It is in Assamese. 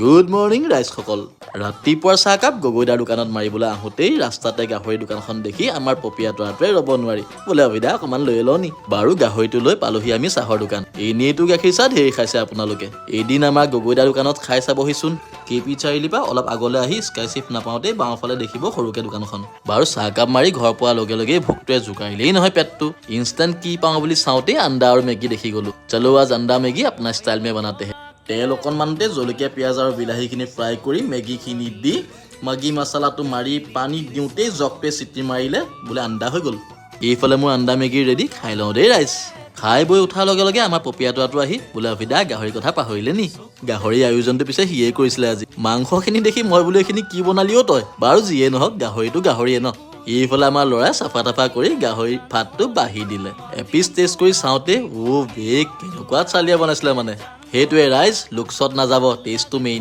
Good morning ৰাইজসকল। ৰাতিপুৱাৰ চাহকাপ গগৈদাৰ দোকানত মাৰিবলৈ আহোঁতেই ৰাস্তাতে গাহৰি দোকানখন দেখি আমাৰ পপীয়া তৰাটোৱে ৰ'ব নোৱাৰি বোলে, "অভিদা, অকণমান লৈ লওঁ নি?" বাৰু, গাহৰিটো লৈ পালোহি আমি চাহৰ দোকান। এনেইতো গাখীৰ চাহ ধেৰ খাইছে আপোনালোকে, এদিন আমাৰ গগৈদাৰ দোকানত খাই চাবহিচোন। কেপি চাৰিআলিৰ পৰা অলপ আগলৈ আহি স্কাই চিফ নাপাওঁতেই বাওঁফালে দেখিব সৰুকে দোকানখন। বাৰু, চাহকাপ মাৰি ঘৰ পোৱাৰ লগে লগেই ভোকটোৱে জোকাৰিলেই নহয় পেটটো। ইনষ্টেণ্ট কি পাওঁ বুলি চাওঁতেই আণ্ডা আৰু মেগী দেখি গ'লো। चलो, आज अंडा मैगी अपना स्टाइल में बनाते हैं। তেল অকণমানতে জলকীয়া, পিঁয়াজ আৰু বিলাহীখিনি ফ্ৰাই কৰি মেগীখিনি দি মেগী মছলাটো মাৰি পানী দিওঁতেই জগটোৱে চিটি মাৰিলে, বোলে আণ্ডা হৈ গ'ল। এইফালে মোৰ আণ্ডা মেগী ৰেডি, খাই লওঁ দেই ৰাইজ। খাই বৈ উঠাৰ লগে লগে আমাৰ পপীয়াটোৱাটো আহি বোলে, "অভিদা, গাহৰিৰ কথা পাহৰিলে নি?" গাহৰি আয়োজনটো পিছে সিয়ে কৰিছিলে আজি। মাংসখিনি দেখি মই বোলো, "এইখিনি কি বনালিও তই?" বাৰু, যিয়ে নহওক, গাহৰিটো গাহৰিয়ে ন। এইফালে আমাৰ ল'ৰাই চাফা তাফা কৰি গাহৰি ভাতটো বাঢ়ি দিলে। এপিচ টেষ্ট কৰি চাওঁতে অ' বে, কেনেকুৱা চালিয়া বনাইছিলে মানে। সেইটোৱে ৰাইজ, লুকচত নাযাব, টেষ্টটো মেইন।